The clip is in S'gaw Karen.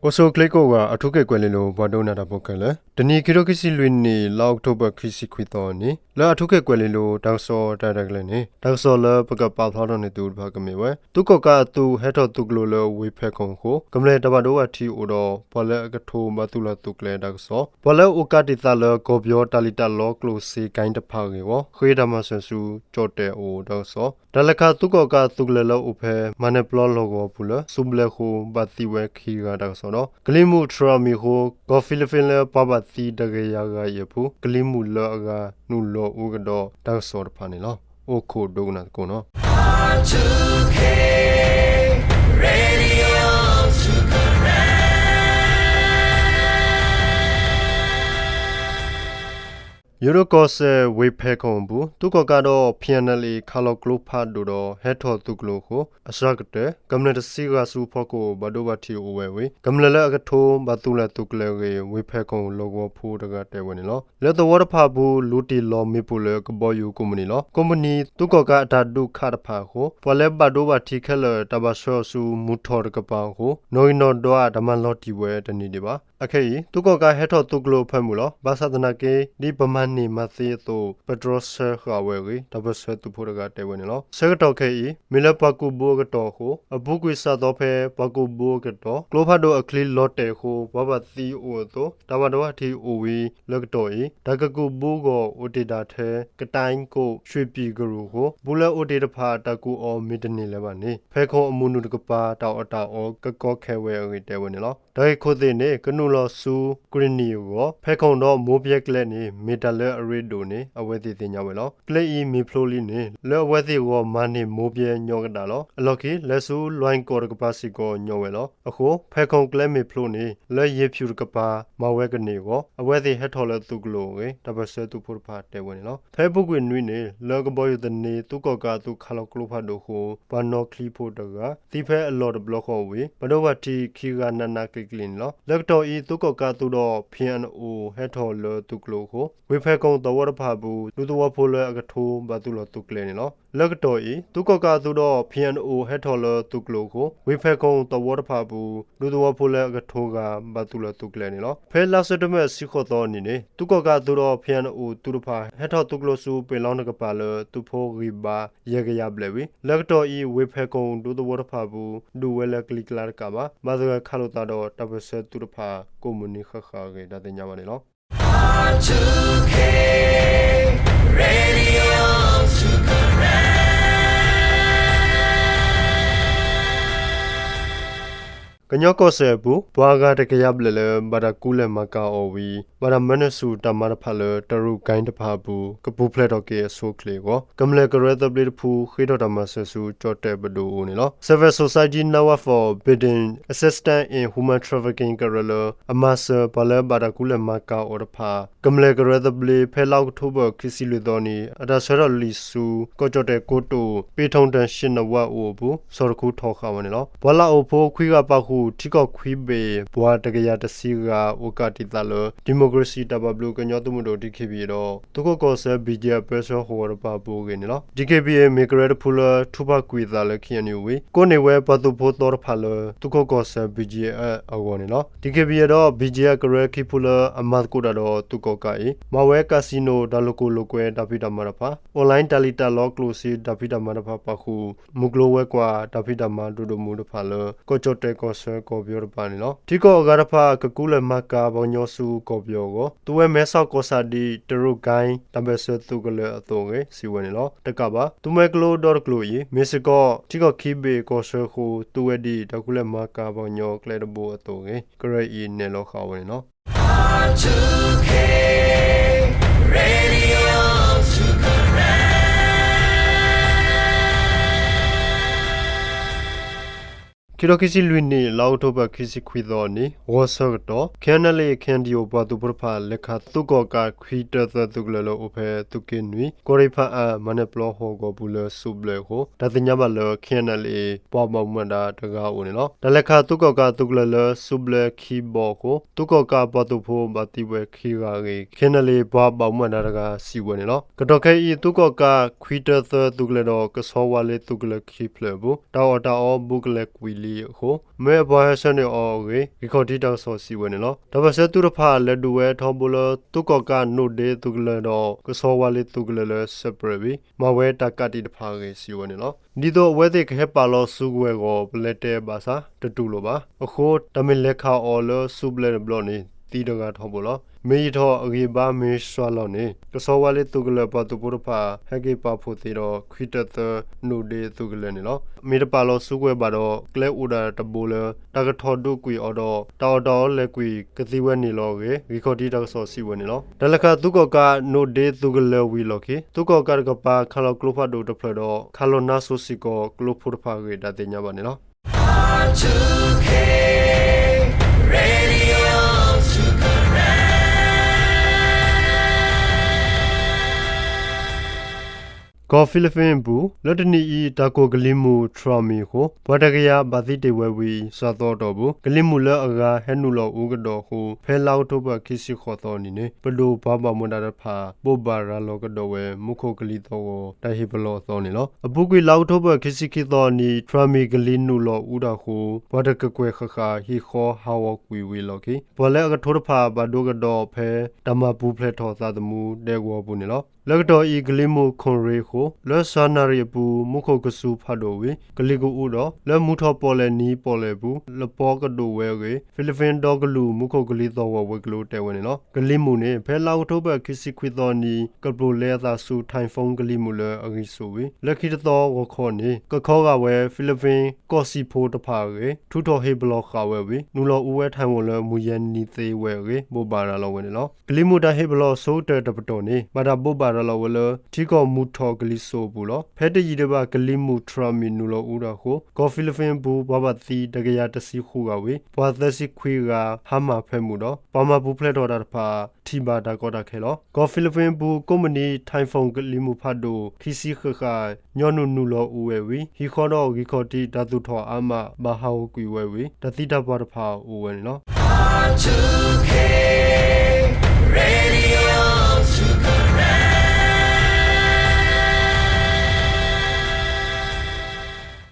အိၣ်ဆူၣ်အိၣ်ချ့ကိးဂၤ အၣ်ထူခ့ၣ်ကွဲၤလ့လိၤ ပှၤဒိကနၣ်တၢ်ဖိခဲလၢာ်, တနံၤ ခံထိခံဆံလွံၢ်နံၣ် လါအီးကထိဘၢၣ် ခံဆံခွံသီအနံၤ လၢအၣ်ထူခ့ၣ်ကွဲၤလ့လိၤ တၢ်ကစီၣ်တၢ်ရဲၣ်တၢ်ကျဲၤန့ၣ် တၢ်ကစီၣ်လၢပကပာ်ဖျါထီၣ်န့ၢ်သုတဖၣ်ကမ့ၢ်ဝဲ သုးကီၣ်ကးအသုးဟဲထီၣ်သုးကျိၤလၢဝ့ၢ်ဖဲၣ်ခိၣ်အဃိ ကမျၢၢ်တၢ်ဘၣ်ဒိဘၣ်ထံးအိၣ်ဒီး ပှၤလၢအကထိဘၣ်သူၣ်လီၤသုးကျဲၤတၢ်ကစီၣ်, ပှၤလၢအအိၣ်ကးတံာ်သးလၢကီၢ်ပယီၤတၢ်လံၣ်တၢ်လီကျိၣ်စ့ ဂိၢ်တဖၣ်ဂ့ၢ်ဝီ ဃ့တၢ်မၤစၢၤဆူ ကၠီၣ်တဲၣ်အအိၣ်တၢ်ကစီၣ်, တၢ်လဲၤခးသုးကီၣ်ကးအသုးကလၢၤလၢအိၣ်ဖဲ မၤနၢၤပျီလီၢ်ကဝီၤပူၤလၢ ဆူဘျဲၣ်ဃိ ဘၣ်သံဝဲခံဂၤတၢ်ကစီၣ်ဒီး ကလံၤမုၢ်ထြၣ်မံၤအဃိ ကီၢ်ဖံလံးပံးလၢပှၤဘၣ်သံတကယၤဂၤအံၤအပူၤ ကလံၤမုၢ်လၢအဂၤ နုာ်လီၤအူကဒီးတၢ်ကစီၣ်တဖၣ်န့ၣ်လီၤ. အိၣ်ခိးဒိကနၣ်သကိးနီၤ. ယိၤဒိၣ်ကီၢ်စဲၣ် ဝ့ၢ်ဖဲၣ်ခိၣ်အပူၤ သုးကီၣ်ကးဒီး ဖံအၣ်အၣ်လ့ ခးလီၤကျိဖးဒိၣ်ဒီး ဟဲထီၣ်သုးကျိၤအဃိ အစှၤကတၢၢ် ကမျၢၢ်တဆံဂၤဆူဖီခိၣ် ဘၣ်ဒိဘၣ်ထံးအိၣ်ဝဲဝံၤ ကမျၢၢ်လၢအကထိဘၣ်သူၣ်လီၤသုးကျဲၤအဂ့ၢ် ဝ့ၢ်ဖဲၣ်ခိၣ်လီၢ်ကဝီၤဖိတဂၤတဲဝဲန့ၣ်လီၤ. လၢသဝီတဖၣ်အပူၤ လူၤတ့ၢ်လီၤမ့ၣ်ပိၢ်လၢကဘီယူၤကိးမုၢ်နံၤလီၤ. ကိးမုၢ်နံၤသုးကီၣ်ကးအတၢ်ဒုးခးတဖၣ်အဃိ ပှၤလၢဘၣ်ဒိဘၣ်ထံးခဲလၢာ် တၢ်ဘၣ်ဆှၢအီၤဆူမုၢ်ထီၣ်တကပၤအဃိ နီၣ်ဂံၢ်နီၣ်ဒွးတၢ်မၤလီၤတံၢ်ဝဲတန့ၢ်ဒံးဘၣ်. အခဲအံၤ သုးကီၣ်ကးဟဲထီၣ်သုးကျိၤအဖၢမုၢ်လီၤ. ဘၣ်ဆၣ်သနာ်က့ ဒ်ပမၤန့ၢ်မၤသ့အသိး ပတြီဆၢဃာ်ဝဲအဂ့ၢ် တၢ်ပၢၢ်ဆၢသုးဖိတဂၤတဲဝဲန့ၣ်လီၤ. ဆၢကတီၢ်ခဲအံၤ မ့ၢ်လၢပှၤကူးဘိအကတီၢ်အဃိ အပူၤကွံာ်စးသီဖဲပှၤကူးဘိအကတီၢ် ကျိဖးဒိၣ်အချံလီၤတဲာ်အဃိ ပှၤဘၣ်သံအိၣ်အသိး တၢ်ဘၣ်ဒိဘၣ်ထံးအိၣ်ဝံၤလၢကတီၢ်အံၤ တၢ်ကကူးဘိအဂီၢ်အိၣ်တ့ၢ်ဒၣ်ထဲ ကတၢၢ်ကိၣ် ရွှ့ၣ်ပံၣ်ကရူၢ်အဃိ ဘူးလၢအိၣ်တ့ၢ်တဖၣ်တၢ်ကူးအီၤမ့ၢ်တန့ၢ်လၢၤဘၣ်န့ၣ် ဖဲၣ်ခိၣ်အမုၢ်နုာ်တကပၤ တၢ်အီၣ်တၢ်အီကကီခဲဝဲအဂ့ၢ်တဲဝဲန့ၣ်လီၤ. တၢ်ဂ့ၢ်ခိၣ်သ့ၣ်န့ၣ် ကနုာ်လီၤဆူကရ့ၣ်နံၣ်အဂီၢ် ဖဲၣ်ခိၣ်ဒီးမိၢ်ပၠဲၣ်ကျဲန့ၣ် မ့ၢ်တၢ်လၢအရ့ဒိၣ်န့ၣ် အဝဲသ့ၣ်သ့ၣ်ညါဝဲလီၤ. ကျဲအံၤမ့ၢ်ဖျိလံန့ၣ် လၢအဝဲသ့ၣ်အဂီၢ်မၤန့ၢ်မိၢ်ပၠဲၣ်ညီကဒၣ်လီၤ. အလီၢ်ခံ လဲၤဆူလွဲၢ်ကီၢ်တကပၤစ့ၢ်ကီးညီဝဲလီၤ. အဃိ ဖဲၣ်ခိၣ်ကျဲမ့ၢ်ဖျိန့ၣ် လၢယ့ၤဖၠူၣ်တကပၤ မၤဝဲကန့ၢ်အဂီၢ် အဝဲသ့ၣ်ဟဲထီၣ်လၢသုးကျိၤအဂ့ၢ် တၢ်ပၢၢ်ဆၢသုးဖိတဖၣ်တဲဝဲန့ၣ်လီၤ. ဖဲအပူၤကွံာ်နွံနံၣ် လၢကဘီယူၤသန့သုးကီၣ်ကးအသုးခးလီၤကျိဖးဒိၣ်အဃိ ပှၤနီၣ်ချံဖိတဂၤ သံဖဲအလီၢ်တဘျီဃီဝံၤ ဘၣ်ဒိဘၣ်ထံးခံဂၤနးနးကျံၤကျံၤန့ၣ်လီၤ. လၢကတီၢ်အံၤ သုးကီၣ်ကးအသုးဒီး ဖံအၣ်အၣ်အိၣ် ဟဲထီၣ်လၢသုးကျိၤအဃိ ဝ့ၢ်ဖဲၣ်ခိၣ်သဝီတဖၣ်အပူၤ ဒူသဝီဖိလၢအကထိဘၣ်သူၣ်လီၤသုးကျဲၤန့ၣ်လီၤ. လၢကတီၢ်အံၤ သုးကီၣ်ကးအသုးဒီး ဖံအၣ်အၣ်အိၣ် ဟဲထီၣ်လၢသုးကျိၤအဃိ ဝ့ၢ်ဖဲၣ်ခိၣ်သဝီတဖၣ်အပူၤ ဒူသဝီဖိလၢအကထိဂၤ ဘၣ်သူၣ်လီၤသုးကျဲၤန့ၣ်လီၤ. ဖဲလါစဲးပထ့ဘၢၣ် ဆံဃိးသီအနံၤန့ၣ် သုးကီၣ်ကးအသုးဒီး ဖံအၣ်အၣ်အိၣ်သုးတဖၣ် ဟဲထီၣ်သုးကျိၤဆူပ့ၤလီတကပၤလၢ သုးဖိဂံၢ်ဘါ ယဲၢ်ကယၤဘျဲၣ်ဝံၤ လၢကတီၢ်အံၤ ဝ့ၢ်ဖဲၣ်ခိၣ်ဒူသဝီတဖၣ်အပူၤ ဒုးဝဲလၢကလံၤကျါတကးဘၣ် ဘၣ်သဂၢၢ်ခးလိာ်သးဒီးတၢ်ပၢၢ်ဆၢသုးတဖၣ် ကိးမုၢ်နံၤဃၣ်ဃၣ်အဂ့ၢ် တၢ်သ့ၣ်ညါဘၣ်န့ၣ်လီၤ. ကညီကီၢ်စဲၣ်အပူၤ ပှၤအဂၤတကယၤဘျဲၣ်လၢ ဘၣ်တၢ်ကူလဲၢ်မၤကၤအီၤဝံၤ ဘၣ်တၢ်မၢနုာ်ဆူၣ်တၢ်မၤတဖၣ်လၢ တရူးကၣ်တဖၣ်အပူၤ ကပူၤဖျဲးထီၣ်က့ၤအဆိအချ့အဂီၢ် ကမျၢၢ်ကရၢသဘျ့တဖု ဃ့ထီၣ်တၢ်မၤစၢၤဆူ ကၠီၣ်တဲၣ်ပဒိၣ်အအိၣ်န့ၣ်လီၤ. Civil Society Network for Building Assistance in Human Trafficking ကရၢလၢ အမၤစၢၤပှၤလၢဘၣ်တၢ်ကူလဲၢ်မၤကၤအီၤတဖၣ် ကမျၢၢ်ကရၢသဘျ့ ဖဲလါအီးကထိဘၢၣ် ခံဆံလွံၢ်သီနံၤ အတၢ်ဆှၢထီၣ်လံာ်ဆူ ကီၢ်ကၠီၣ်တဲၣ်ကိတိာ် ပ့ၤထီၣ်တၢ်ရှ့ၣ်နဝၣ်အိၣ်အပူၤ ဆီၣ်တခူထီၣ်ဃာ်ဝဲန့ၣ်လီၤ. ပှၤလၢအိၣ်ဖိခွံဂၤပာ်ဃုာ် ထံကီၢ်ခွံဘ့ၣ် ပှၤတကယၤတဆံဂၤ အိၣ်ကးတံာ်သးလၢ ဒံၣ်မိၣ်ကရ့ၣ်စံၣ်တၢ်ဘၣ်ဘျုးကညီသုးမုၢ်ဒိၣ် DKBA ဒီး သုးခိးကီၢ်စဲၣ် BGF ပၢဆှၢဃီၤတပၤအပူၤအဂ့ၢ်န့ၣ်လီၤ. DKBA မ့ၢ်ကရၢတဖုလၢထူးဖးကွံာ်အသးလၢ KNU ဝံၤ ကိးန့ၢ်ဝဲပှၤသုးဖိသီတဖၣ်လၢ သုးခိးကီၢ်စဲၣ် BGF အဂီၢ်န့ၣ်လီၤ. DKBA ဒီး BGF ကရၢခံဖုလၢအမၤသကိးတၢ်ဒီးသုးကီၣ်ကးအံၤ မၤဝဲ casino တၢ်လိာ်ခိၣ်လိာ်ကွဲတၢ်ဖံးတၢ်မၤတဖၣ်, online တၢ်လံၣ်တၢ်လီကျိၣ်စ့တၢ်ဖံးတၢ်မၤတဖၣ်ပာ်ဃုာ် မုၢ်ကျိၤဝဲၤကွာ်တၢ်ဖံးတၢ်မၤဒိၣ်ဒိၣ်မုၢ်တဖၣ်လၢ ကီၢ်ကၠီၣ်တဲၣ်ကီၢ်ဆၢကီၢ်ပယီၤတဖၣ်န့ၣ်လီၤ. ထံကီၢ်အဂၤတဖၣ် ကကူလဲၢ်မၤကၤပှၤကညီဆူကီၢ်ပယီၤအဂီၢ် သုးဝဲမဲဆီးကီၢ်ဆၣ်ဒ် တရူးကၣ် တၢ်ဘၢၣ်စၢၤသုးကလၢၤအသိးအဂ့ၢ် စံးဝဲန့ၣ်လီၤ. တကးဘၣ် သုးမွဲကျိဒီတကျိၤအံၤ မ့ၢ်စ့ၢ်ကီး ထံကီၢ်ခံဘ့ၣ်ကီၢ်ဆၢအဃိ သုးဝဲဒ်တၢ်ကူလဲၢ်မၤကၤပှၤကညီကျဲတဘိအသိးအဂ့ၢ် ကရၢအံၤနဲၣ်လီၤဃာ်ဝဲန့ၣ်လီၤ. ခံကထိခံဆံလွံၢ်နံၣ် လါအီးကထိဘၢၣ် ခံဆံခွံသီအနံၤ ဂီၤဆၢကတီၢ် ခ့ၣ်အဲၣ်အၣ်လ့ၣ် ခ့ၣ်အဲၣ်အၣ်ယူၣ် ပှၤသုးဖိတဖၣ် လဲၤခးသုးကီၣ်ကး ခွံတၢသၢသုးကလၢၤလၢအိၣ်ဖဲ သုးက့နွံ ကီၢ်ရ့ၣ်ဖၣ်အၣ် မၤနၢၤပျီဟီၣ်ကဝီၤပူၤလၢ ဆူဘျဲၣ်အဃိ တၢ်သ့ၣ်ညါဘၣ်လၢ ခ့ၣ်အဲၣ်အၣ်လ့ၣ် ပှၤဘၣ်မူဘၣ်ဒါတဂၤအအိၣ်န့ၣ်လီၤ. တၢ်လဲၤခးသုးကီၣ်ကးသုးကလၢၤလၢ ဆူဘျဲၣ်ခံဘီအဃိ သုးကီၣ်ကးပှၤသုးဖိဘၣ်သံဝဲခံဂၤအဂ့ၢ် ခ့ၣ်အဲၣ်အၣ်လ့ၣ် ပှၤဘၣ်မူဘၣ်ဒါတဂၤစံးဝဲန့ၣ်လီၤ. ကတီၢ်ခဲအံၤ သုးကီၣ်ကး ခွံတၢသၢသုးကလၢၤဒီး ကဆီဝါလ့သုးကလၢၤခံဖျၢၣ်အပူၤ တၢ်အီၣ်တၢ်အီ ဘူးကလဲၤကွံာ်လံအဃိ မၢအပှၤဟဲဆှၢန့ၢ်အီၤအဂ့ၢ် ဂံၢ်ခီၣ်ထံးတၢ်ကစီၣ်စံးဝဲန့ၣ်လီၤ. တၢ်ပၢၢ်ဆၢသုးတဖၣ် လဲၤဒုးဝဲထီဘိလၢ သုးကီၣ်ကးနိၣ်ဒ့သုးကလၢၤဒီး ကဆီဝါလ့သုးကလၢၤလၢ စဲးပြဲးဝံၤ မၤဝဲတၢ်ကးတံာ်တဖၣ်အဂ့ၢ် စံးဝဲန့ၣ်လီၤ. ဒ်သိးအဝဲသ့ၣ်ကဟဲပာ်လီၤစုကဝဲၤအဂီၢ် ပလဲၤတဲဘၣ်ဆၣ် တတူၢ်လိာ်ဘၣ်. အဃိ တၢ်မ့ၢ်လဲၤခးအီၤလၢဆူဘျဲၣ်တဘျီန့ၣ် သံတဂၤထီဘိလီၤ. မ့ၢ်ယံာ်ထီၣ်အဂံၢ်အဘါမ့ၢ်စှၤလီၤန့ၣ် ကဆီဝါလ့သုးကလၢၤပှၤသုးဖိတဖၣ် ဟဲက့ၤပာ်ဖှိၣ်သ့ဒီး ခွံတၢသၢနိၣ်ဒ့သုးကလၢၤန့ၣ်လီၤ. မ့ၢ်တပာ်လီၤစုကဝဲၤဘၣ်ဒီး ကျဲအိၣ်ဒၣ်တဘိလၢ တၢ်ကထီၣ်ဒုးကွံာ်အီၤဒီး တၢ်အီၣ်တၢ်အီလဲၤကွံာ်ကသံဝဲန့ၣ်လီၤအဂ့ၢ် ဂံၢ်ခီၣ်ထံးတၢ်ကစီၣ်စံးဝဲန့ၣ်လီၤ. တၢ်လဲၤခးသုးကီၣ်ကးနိၣ်ဒ့သုးကလၢၤဝံၤအလီၢ်ခံ သုးကီၣ်ကးတကပၤ ခးလီၤကျိဖးဒိၣ်တဖျၢၣ်ဒီး ခးလီၤနါစိၤစ့ၢ်ကီး ကျိဖိတဖၣ်အဂ့ၢ် တၢ်သ့ၣ်ညါဘၣ်န့ၣ်လီၤ. ကီၢ်ဖံလံးပံးအပူၤ လၢတနံၤအံၤ တၢ်ကိၢ်ကလံၤမုၢ် Trami အဃိ ပှၤတကယၤဘၣ်သံတ့ၢ်ဝဲဝံၤ စှၤသီအတီၢ်ပူၤ ကလံၤမုၢ်လၢအဂၤဟဲနုာ်လီၤအူကဒီးအဃိ ဖဲလါအီးကထိဘၢၣ် ခံဆံဃိးသီအနံၤန့ၣ် ပဒိၣ်ပှၤဘၣ်မူဘၣ်ဒါတဖၣ် ဘိးဘၣ်ရၤလီၤကဒီးဝဲ မူခိၣ်ကလံၤသီၣ်ဂီၤ တၢ်ဟ့ၣ်ပလီၢ်အသီန့ၣ်လီၤ. အပူၤကွံာ် လါအီးကထိဘၢၣ် ခံဆံခံသီအနံၤ Trami ကလံၤနုာ်လီၤအူတၢ်အဃိ ပှၤတကကွဲၢ်ဃၣ်ဃၣ် ဟံၣ်ဃီဟးဂီၤကွံာ်ဝံၤအလီၢ်ခံ ပှၤလၢအကထိတဖၣ်ဘၣ်ဒိကဒီးဖဲ တၢ်မၤပူၤဖျဲးထီၣ်သးသမူဒဲကဝီၤအပူၤန့ၣ်လီၤ. လၢကတီၢ်အံၤ ကလံၤမုၢ် Khanri အဃိ လၢစှၤနၣ်ရံၣ်အပူၤ မူခိၣ်ကစူၤဖးဒိၣ်ဝံၤ ကလံၤကအိးဒီး လၢမုၢ်ထီၣ်ပီၣ်လဲၣ်နံၤပီၣ်လဲၣ်အပူၤ လပီကဒိၣ်ဝဲအဂ့ၢ် ဖံလံးပံးဒီကလုာ် မူခိၣ်ကလံၤသီၣ်ဂီၤဝဲၤကျိၤတဲဝဲန့ၣ်လီၤ. ကလံၤမုၢ်န့ၣ် ဖဲလါအီးကထိဘၢၣ် ခံဆံခွံသီအနံၤ ကပျိာ်လဲအသးဆူ Typhoon ကလံၤမုၢ်လၢအဂံၢ်ဆူၣ်ဝံၤ လၢခံတသီဂီၤခီန့ၣ် ကခီဂာ်ဝဲ ဖံလံးပံးကီၢ်စံၣ်ဖိတဖၣ်အဂ့ၢ် ထုးထီၣ်ဟ့ၣ်ပလီၢ်ဃာ်ဝဲဝံၤ နုာ်လီၤအူဝဲ Taiwan လၢမုၢ်ယဲၢ်နံၤသ့ဝဲအဂ့ၢ် ဘိးဘၣ်ရၤလီၤဝဲန့ၣ်လီၤ. ကလံၤမုၢ်တၢ်ဟ့ၣ်ပလီၢ်အဆိကတၢၢ်တပတီၢ်န့ၣ် ဘၣ်တၢ်ဘိးဘၣ်ရၤလီၤဝဲလၢ ထံကီၢ်မုၢ်ထီၣ်ကလံၤစိးအပူၤလီၤ. ဖဲတယံာ်ဒံးဘၣ် ကလံၤမုၢ် Trami နုာ်လီၤအူတၢ်အဃိ ကီၢ်ဖံလံးပံးအပူၤ ပှၤဘၣ်သံတကယၤတဆံဃုဂၤဝံၤ ပှၤသၢဆံခွံဂၤ ဟါမၢ်ဖဲမုၢ်ဒီး ပှၤမၤပူၤဖျဲးထီၣ်တၢ်တဖၣ် ထံၣ်ဘၣ်တၢ်ကီတၢ်ခဲလီၤ. ကီၢ်ဖံလံးပံးအပူၤ ကိးမုၢ်နံၤ Typhoon ကလံၤမုၢ်ဖးဒိၣ် ခံဆံဃၣ်ဃၣ် ညီနုၢ်နုာ်လီၤအူဝဲဝံၤ ဟံၣ်ဃီဒီးဂံၢ်ခီၣ်ထံး တၢ်သူၣ်ထီၣ်အါမး ဘၣ်ဟးဂီၤကွံာ်ဝဲဝံၤ တၢ်သံတၢ်ပှၢ်တဖၣ်အိၣ်ဝဲန့ၣ်လီၤ.